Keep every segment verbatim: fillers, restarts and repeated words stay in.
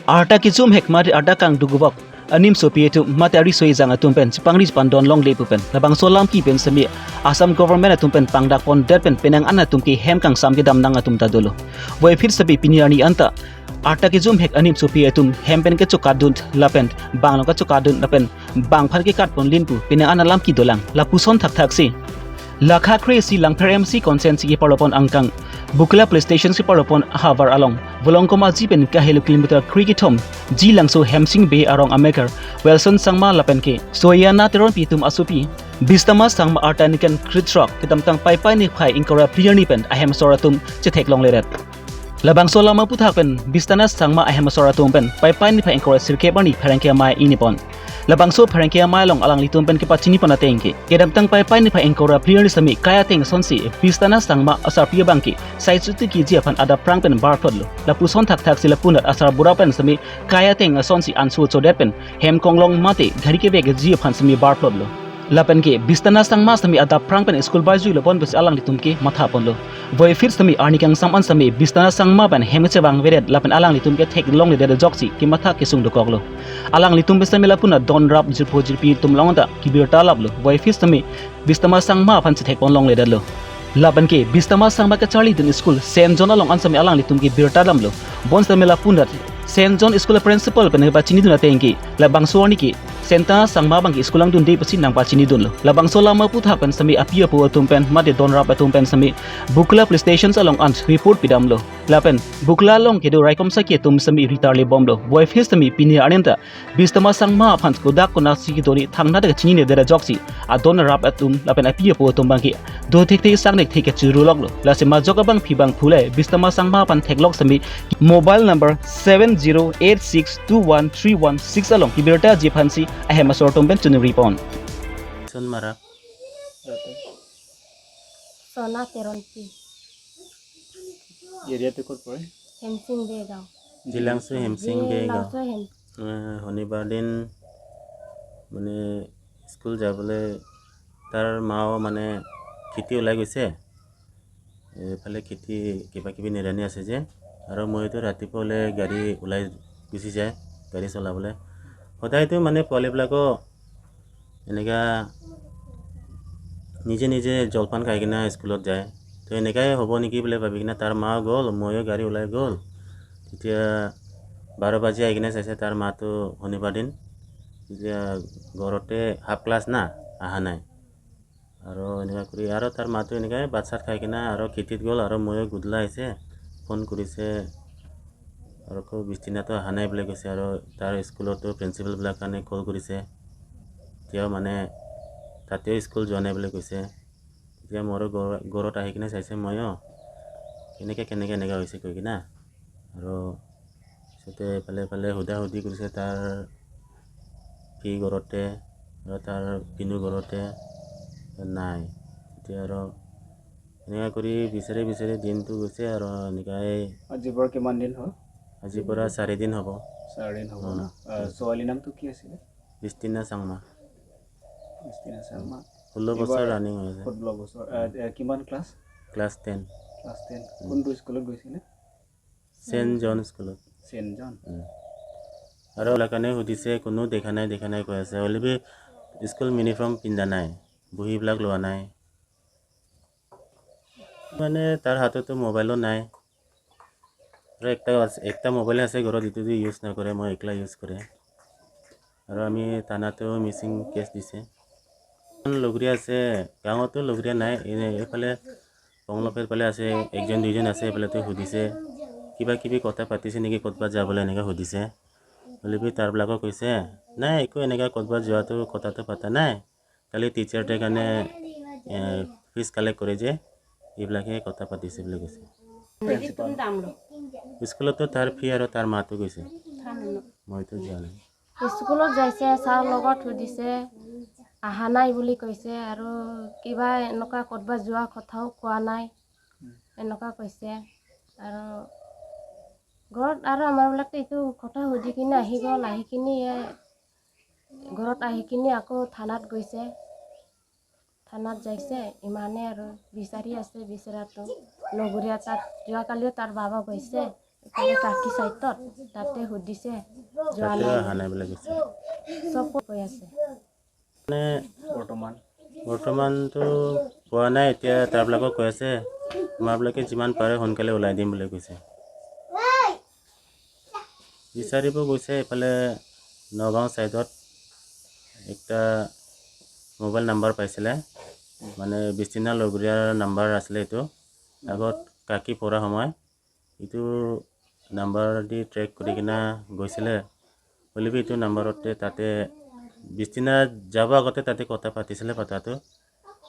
Arta kejum hek mate arta kangduk guvok animsopi atum mate ariso ejang atum pen chepangri chepandon longle pu pen labangso alam kepi pen semi Assam government atum pen pangdak pondet pen penang an atum ke hem kangsam kedam nang atum ta dolo. Voiphit semi pini arni anta arta kejum hek animsopi atum hem pen kechokadun lapen bang along kechokadun lapen bang aphan kekat ponlin pu penang an alam kedolang lapuson thakthaksi. Lakha kre-isi Langpher M C constituency keparlopon angkang Bukla police station keparlopon ahavar along Volongkom Aji pen kahelo kilometer kre kethom Jilangso Hemsing Bey arong ameker Wilson Sangma lapen ke Soyana Teronpi atum asopi Bistama Sangma arta nikan krethrok kedamtang Paipai niphai ingkoi ra phli arni pen ahem asor atum chetheklongledet. Labangso alam aputhak pen Bistana Sangma ahem asor atum pen Paipai niphai ingkoi ra sirkep arni pherangke amei ingnipon. Labangso pherangke amei along alanglitum pen kepachinipon ateng ke kedamtang Paipai niphai ingkoi ra phli arni semi kai ateng asonsi Bistana Sangma asarpi abang ke sai chuti keji aphan adap prang pen barphlotlo. Lapuson thakthaksi lapunat asarbura pen semi kai ateng asonsi anso chodet pen hem konglong mate gari kevekji aphan semi barphlotlo. Lapen ke Bistana Sangma semi adap prang pen school baijuilo bon pusi alanglitum ke mathaponlo. Voiphit semi arni kangsam an semi Bistana Sangma pen hem kechevangvedet lapen alanglitum ke theklongledet ajoksi kematha kesung dokoklo. Alanglitum pen semi lapunat donrap jirpo jirpi atum along ta kebirta laplo. Voiphit semi Bistama Sangma aphan chethekponlongledetlo. Lapen ke Bistama Sangma kacharlidun school Saint John along an semi alanglitum kebirta damlo. Bon semi lapunat Saint John school principal pen kepachinidun ateng ke labangso arni ke Senta Sangma abang ke school angdunde pusi nangpachinidunlo. Labangso alam aputhak pen semi api apo atum pen mate donrap atum pen semi Bukla police station along an report pidamlo. Lapen Bukla along kedo raikom saki atum semi ritarlebomlo. Voiphit semi pini arni anta Bistama Sangma aphan kodak konatsi kedo ni thangnat kachinine det ajoksi adonrap atum lapen api apo atum abang ke do thekthe sang thekthe kachiruloklo. Lasi majok abangpi abangphu le Bistama Sangma aphan theklok semi mobile number seven zero eight six two one three one six along kebirtaji aphansi ahem asor atum pen choningri pon. Son Marak. Sona Teronpi. এৰিয়াটো ক'ত পৰে? হেমচিং বেগাঁও। জিলাংচু হেমচিং বেগাঁও। জিলাংচু হেম- এ, শনিবাৰ দিন মানে স্কুল যাবলৈ তাৰ মাও মানে খেতি ওলাই গৈছে। এইফালে খেতি কিবা কিবি নিৰানি আছে যে। আৰু মইতো ৰাতিপুৱা ওলাই গাড়ী ওলাই গুচি যায়, গাড়ী চলাবলৈ। সদায়তো মানে পোৱালিবিলাকো এনেকা নিজে নিজে জলপান খাই কিনে স্কুলত যায়। তো এনেকাই হ'ব নেকি বুলি ভাবি কিনে তাৰ মা গ'ল, ময়ো গাড়ী ওলাই গ'ল। তেতিয়া বাৰ বাজি আহি কিনে চাইছে তাৰ মাতো শনিবাৰ দিন। তেতিয়া ঘৰতে হাফ ক্লাছ না, অহা নাই। আৰু এনেকা কৰি আৰু তাৰ মাতো এনেকাই ভাত চাত খাই কিনে আৰু খেতিত গ'ল আৰু ময়ো গধূলা আহিছে, ফোন কৰিছে আৰু আকৌ বিছ দিনাতো অহা নাই বুলি কৈছে। আৰু তাৰ স্কুলতো প্ৰিন্সিপালবিলাক কাৰণে কল কৰিছে, তেওঁ মানে তাতেও স্কুল যোৱা নাই বুলি কৈছে। তেতিয়া মোৰো ঘৰ-, ঘৰত আহি কিনে চাইছে ময়ো, কেনেকে, কেনেকে এনেকা হৈছে কৈ কিনে। আৰু পিছতে এফালে এফালে সোধা সুধি কৰিছে তাৰ পি ঘৰতে আৰু তাৰ পিনু ঘৰতে নাই। তেতিয়া আৰু এনেকা কৰি বিচাৰি বিচাৰি দিনটো গৈছে আৰু এনেকাই। আজিৰ পৰা কিমান দিন হ'ল? আজিৰ পৰা চাৰিদিন হ'ব। চাৰিদিন হ'ব ন? উম। আহ, ছোৱালীৰ নামটো কি আছিলে? বিস্তিনা চাংমা। বিস্তিনা চাংমা। ষোল্ল বছৰ এইবাৰ ৰানিং হৈছে। ষোল্ল বছৰ। আহ, এ, কিমান class? Class ten. Class ten. Um. কোনটো স্কুলত গৈছিলে? ছেইণ্ট জন স্কুলত। Saint John. উম। আৰু ওলাকানে সুধিছে, কোনো দেখা নাই, দেখা নাই কৈ আছে। হ'লে বি স্কুল ইউনিফৰ্ম পিন্ধা নাই, বহীবিলাক লোৱা নাই। মানে তাৰ হাততো মোবাইলো নাই। আৰু একটা আছে, একটা মোবাইল আছে ঘৰত, যিটো দি ইউজ নকৰে, মই একলা ইউজ কৰে। আৰু আমি থানাতো মিচিং কেছ দিছে। লগৰীয়া আছে, গাঁৱতো লগৰীয়া নাই। এনে এইফালে পংলপেৰ ফালে আছে, একজন দুইজন আছে, এইফালেতো সুধিছে, কিবা কিবি কথা পাতিছে নেকি, ক'তবা যাবলৈ এনেকৈ সুধিছে। হ'লে বি তাৰবিলাকো কৈছে, নাই, একো এনেকৈ ক'তবা যোৱাটো কথাটো পতা নাই। খালি টিচাৰটোৱে কাৰণে, এ, ফিজ কালেক্ট কৰে যে, এইবিলাকে কথা পাতিছে বুলি কৈছে। প্ৰিন্সিপাল। স্কুলতো তাৰ ফি আৰু তাৰ মাতো গৈছে। মইতো যোৱা নাই। স্কুলত যাইছে, ছাৰ লগত সুধিছে, অহা নাই বুলি কৈছে, আৰু কিবা এনেকুৱা ক'তবা যোৱা কথাও কোৱা নাই, এনেকুৱা কৈছে। আৰু ঘৰত আৰু আমাৰবিলাকতো এইটো কথা সুধি কিনে আহি গ'ল, আহি কিনে ঘৰত আহি কিনে আকৌ থানাত গৈছে, থানাত যাইছে, ইমানে আৰু বিচাৰি আছে, বিচৰাটো। লগৰীয়া তাত যোৱাকালিও তাৰ বাবা গৈছে, তাৰে কাকি চাইটত তাতে সুধিছে, যোৱা তাতে নাই। অহা নাই বুলি কৈছে। চব কৈ আছে। মানে বৰ্তমান? বৰ্তমানতো পোৱা নাই, এতিয়া তাৰবিলাকক কৈ আছে, আমাৰবিলাকে যিমান পাৰে সোনকালে ওলাই দিম বুলি কৈছে। বিচাৰিব গৈছে এইফালে নগাঁও চাইডত একটা মোবাইল নাম্বাৰ পাইছিলে, মানে বিস্তিনা লগৰীয়াৰ নাম্বাৰ আছিলে এইটো। আগত কাকি পৰা সময় এইটো নাম্বাৰ দি ট্ৰেক কৰি কিনা গৈছিলে। বুলিবি এইটো নাম্বাৰতে তাতে বিস্তিনা যাব আগতে তাতে কথা পাতিছিলে, পাতাটো।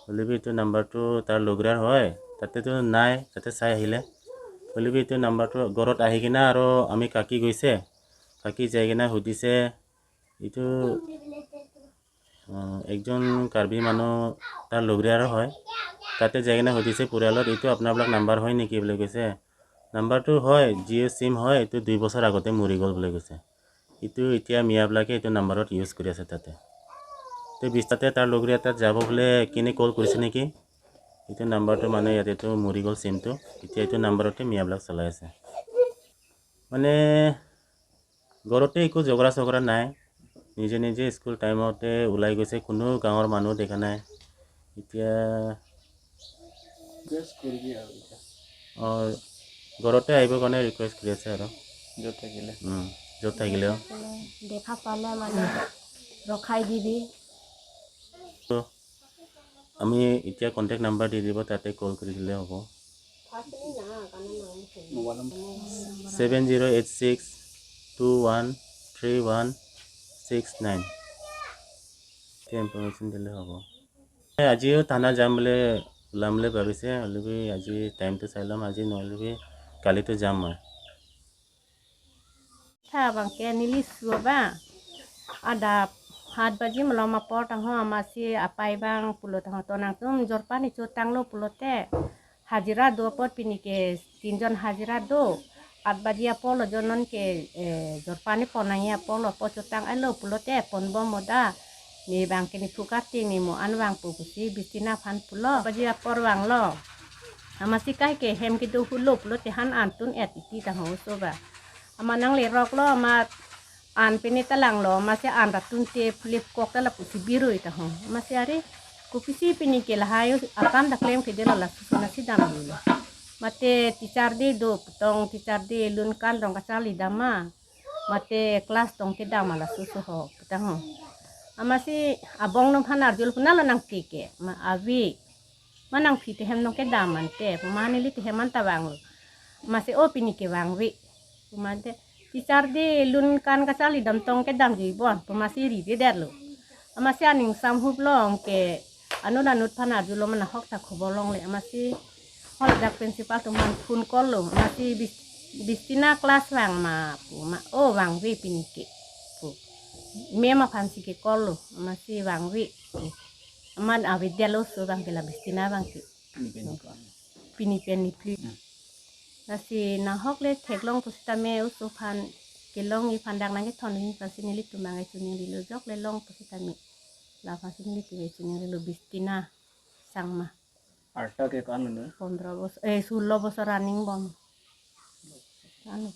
বুলিবি এইটো নাম্বাৰটো তাৰ লগৰীয়াৰ হয়, তাতেতো নাই, তাতে চাই আহিলে। বুলিবি এইটো নাম্বাৰটো ঘৰত আহি কিনা আৰু আমি কাকি গৈছে, কাকি যাই কিনা সুধিছে, এইটো আহ, একজন কাৰ্বি মানুহ, তাৰ লগৰীয়াৰ হয়। তাতে যাই কিনে সুধিছে পৰিয়ালত, "এইটো আপোনাৰবিলাক নাম্বাৰ হয় নেকি?" বুলি কৈছে। "নাম্বাৰটো হয়, জিঅ' চিম হয়, এইটো দুই বছৰ আগতে মৰি গ'ল" বুলি কৈছে। এইটো এতিয়া মিয়াবিলাকে এইটো নাম্বাৰত ইউজ কৰি আছে তাতে। তে বিশ তাতে তাৰ লগৰীয়া তাত যাব বোলে, কেনে কল কৰিছে নেকি? এইটো নাম্বাৰটো মানে ইয়াত এইটো মৰি গ'ল চিমটো। এতিয়া এইটো নাম্বাৰতে মিয়াবিলাক চলাই আছে। মানে ঘৰতে একো ঝগৰা চগৰা নাই, নিজে নিজে স্কুল টাইমতে ওলাই গৈছে, কোনো গাঁৱৰ মানুহ দেখা নাই। এতিয়া ৰিকুৱেষ্ট কৰিবি আৰু এতিয়া। অ, ঘৰতে আহিবৰ কাৰণে ৰিকুৱেষ্ট কৰি আছে আৰু। য'ত থাকিলে। উম, য'ত থাকিলেও। দেখা পালে মানে ৰখাই দিবি। তো আমি এতিয়া কণ্টেক্ট নাম্বাৰ দি দিব, তাতে কল কৰি দিলে হ'ব। Mobile number. Seven zero' eight six two one three one six nine. এতিয়া ইনফৰমেশ্যন দিলে হ'ব। আজিও থানা যাম বুলি ওলাম বুলি ভাবিছে, হ'লেবি আজি টাইমটো চাই ল'ম, আজি নহ'লেবি কালিতো যাম মই। Tha abang ke neli su abang. Adap hat baji malom apor tangho amatsi apai abang pulo tangho, to nangtum jorpan ni chotanglo pulote. Hajira do apot pini ke tinjon hajira do. At baji apor lo jon non ke, eh, jorpan ni pon nangji apor lo apot chotang ai lo pulote pon bom moda. Ne abang ke ne phukat ti ne mo an vangpo pusi Bistina aphan pulo. Baji apor vanglo. Amatsi kai ke hem kedo hulo pulote han an tun et iti tangho oso ba. Amat nanglerok lo, amat an pine ta langlo, amatsi an ta tunte phulip kok ta lapusi birui tangho. Amatsi ari kopisi pini ke lahai akam ta klem kede lo, laso sona si dam dolo. Mate teacher day do putong, teacher day lun kan tong kacharli dam ma. Mate class tong kedam ma laso so ho putangho. Amatsi abong nung phan arjul puna lo nangtike, ma avi. Ma nangphi te hem nong kedam ante, ma neli te hem an ta vanglo. Amatsi o pini ke vangve. Pu mate teacher day lun kan kacharli dam tong kedamji bon, pu amatsi ri de det lo. Amatsi aning samhup long ke anut anut phan arjulo, ma nahok ta khobor longle. Amatsi hol dak principal atum aphan phone call lo. Amatsi Bis-, Bistina class vang ma pu ma, o vangve pini ke pu. Ma'am aphan si ke call lo. Amatsi vangve. Amat avedetlo oso abang ke la Bistina abang ke. Pini pen ni ko-an? Pini pen ni phli. Hmm. Lasi nahok le theklong pusitame oso aphan kelongji aphan dak nangkethon ni aphansi nelitum abang ke chiningrilo, jok le long pusitame. Laphansi nelitum abang ke chiningrilo Bistina Sangma. Arta ke ko-an lo? Pondro bosor, eh, sullo bosor running bom. Ko-an lo?